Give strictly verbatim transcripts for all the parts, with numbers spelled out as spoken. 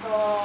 Oh,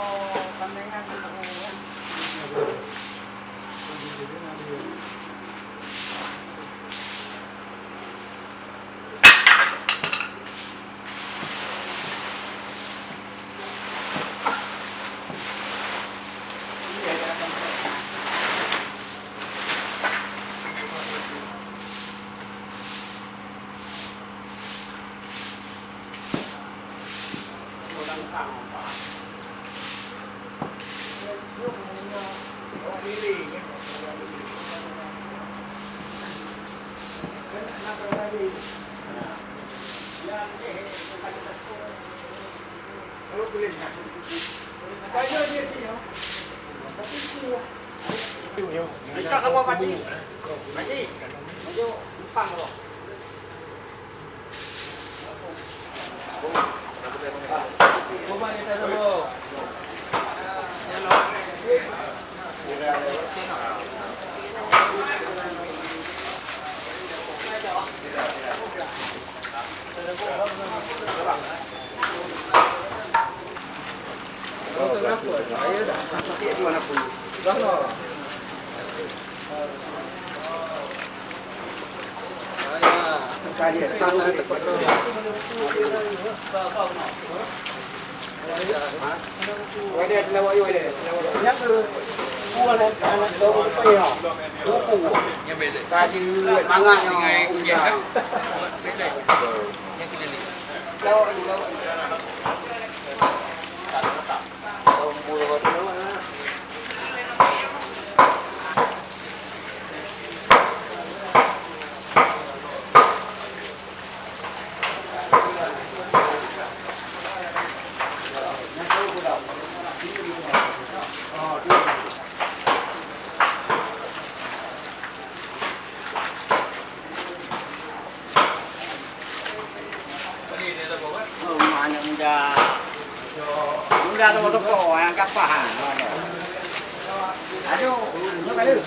anak muda. Muda tu motor kau, yang kapah. Aduh, aduh, aduh.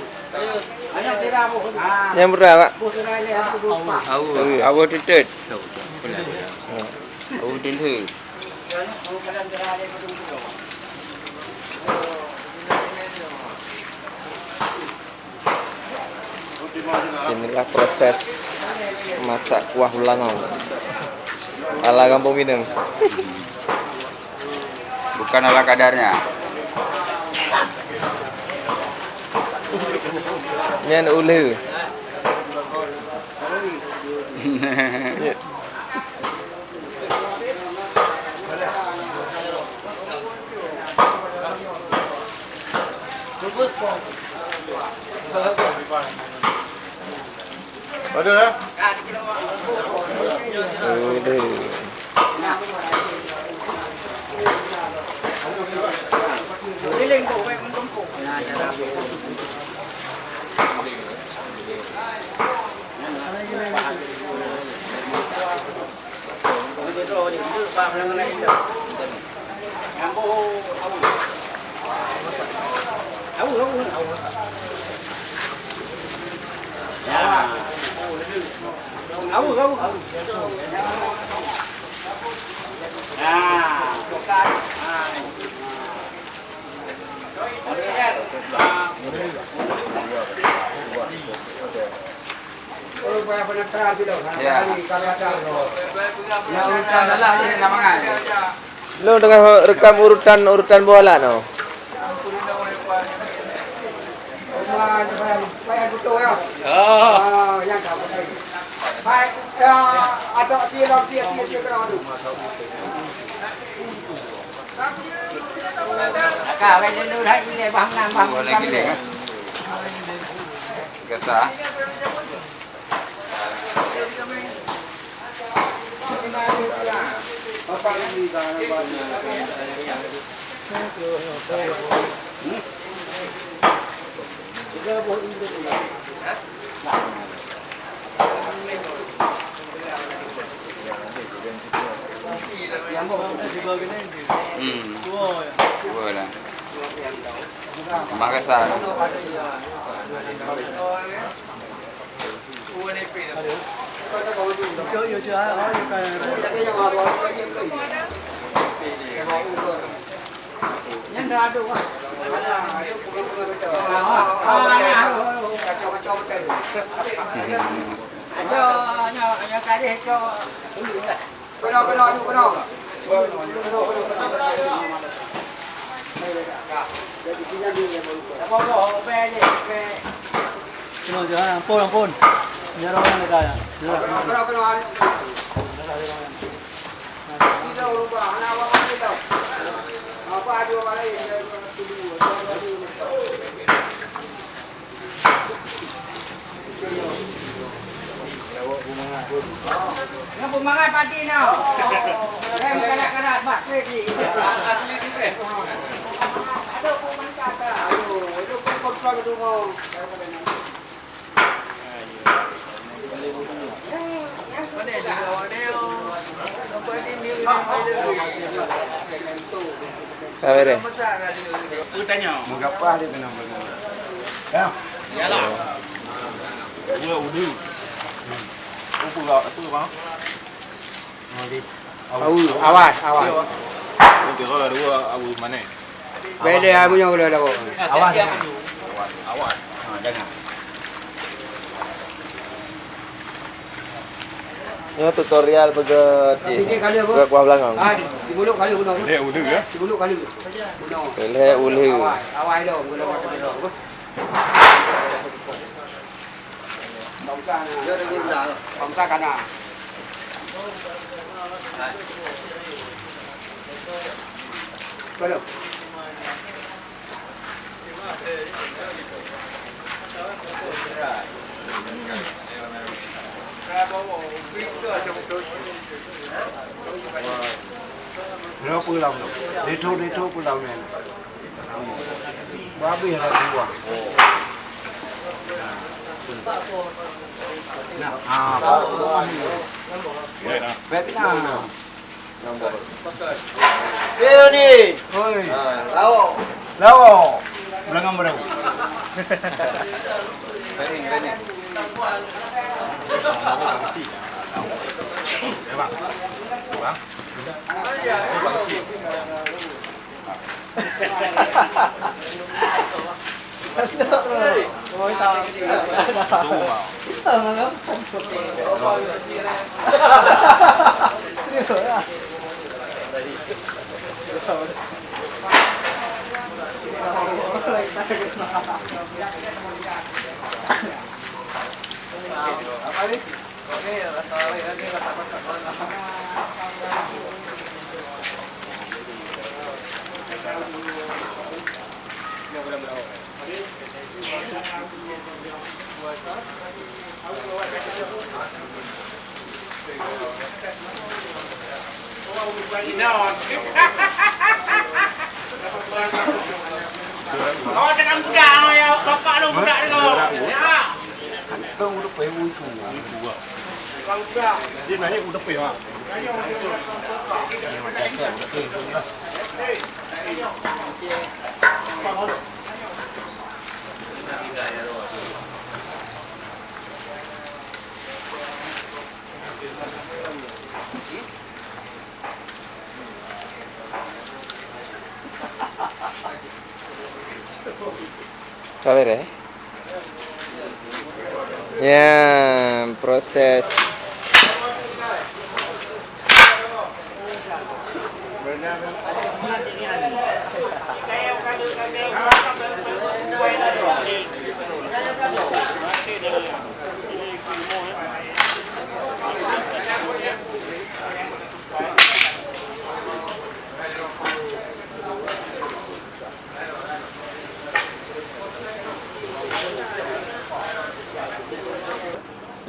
Anak tira bu. Ah. Nyang beurah, Pak? Bu tira ni, aku lupa. Awu. Awu. Awu teuteuet. Awu teuteuet. Inilah proses masak kuah ulangong ala gampông Mineng. Bukan ala kadarnya. Nyan uleu. Ada, eh? Ada. Ya. Lo tengah rekam urutan-urutan bola no. Gasa. Hmm. Cuba lah. Makassar. Keunoe, keunoe, ampôn, ampôn. Nyoe roh nyan ka, ya. Nyoe peumangat pati nyoe. Rem karat-karat, bah, klik ni. Aduh, peumangat. Aduh, itu pun kontrol dulu. Ka beres. Meugapah dia kena beuna. Ya. Dua udu. Upu gak tu, bang. Awas, awas. Ini kira dua abu mana? Beda abu yang udah lawa. Awas, jangan. Awas, awas. Ha, jangan. Nyoe tutorial peugöt Tapi dia kali apa? Peugöt kuah beulangong. Ah, di mulut kali guna. Dia udah ya. Di mulut kali. Guna. Lhèe uleue. Awas, awas dong, guna macam tu. Bangka na. Bangka kana. Kalau. Lhèe peuet lam tu. Lhèe peuet, lhèe peuet lam nyan. Babeh lah dua. Nah, ah, babeh. Baik nah. Hei, Uni. Hoi. Ha, lawa. Lawa. Beulangong baru. Bang, bang. Bang. Oh, tekan budak, ya, bapak lu budak tu. Ya. Kantong udah payah muncul. Dia naik udah payah. Ka beres. Ya, proses.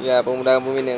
Ya, pemuda kampung Mineng.